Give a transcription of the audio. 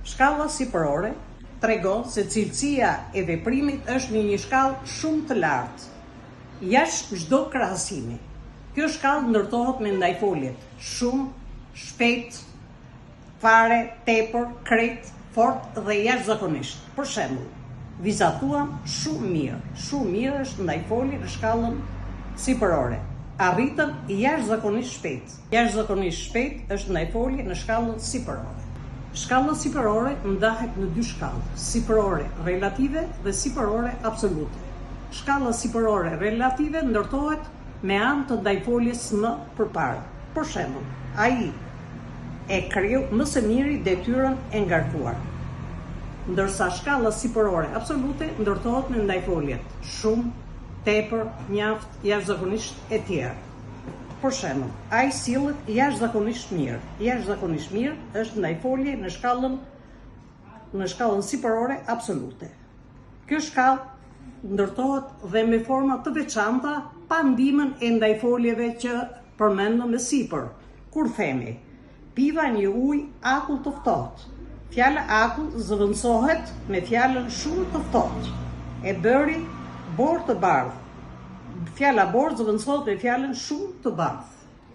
Shkalla sipërore tregon se cilësia e veprimit është në një shkallë shumë të lartë, jashtë çdo krahasimi. Kjo shkallë ndërtohet me ndajfoljet shumë, shpejt, fare, tepër, krejt, fort dhe jashtëzakonisht. Për shembull, vizatuam shumë mirë. Shumë mirë është ndajfolje në shkallën sipërore. Arritëm jashtëzakonisht shpejt. Jashtëzakonisht shpejt është ndajfolje në shkallën sipërore. Shkalla sipërore ndahet në dy shkallë, sipërore relative dhe sipërore absolute. Shkalla sipërore relative ndërtohet me anë të ndajfoljes më përpara. Për shembull, ai e kreu më së miri detyrën e ngarkuar. Ndërsa shkalla sipërore absolute ndërtohet me ndajfoljet shumë, tepër, mjaft, jashtëzakonisht etj. Për shembull, ai sillet jashtëzakonisht mirë. Jashtëzakonisht mirë është ndajfolje në shkallën në shkallën sipërore absolute. Kjo shkallë ndërtohet dhe me forma të veçanta pa ndihmën e ndajfoljeve që përmendëm më sipër. Kur themi, piva një ujë akull të ftohtë, fjala akull zëvendësohet me fjalën shumë të ftohtë. E bëri borë të bardhë. Fjala borë zëvendësohet me fjalën shumë të bardhë.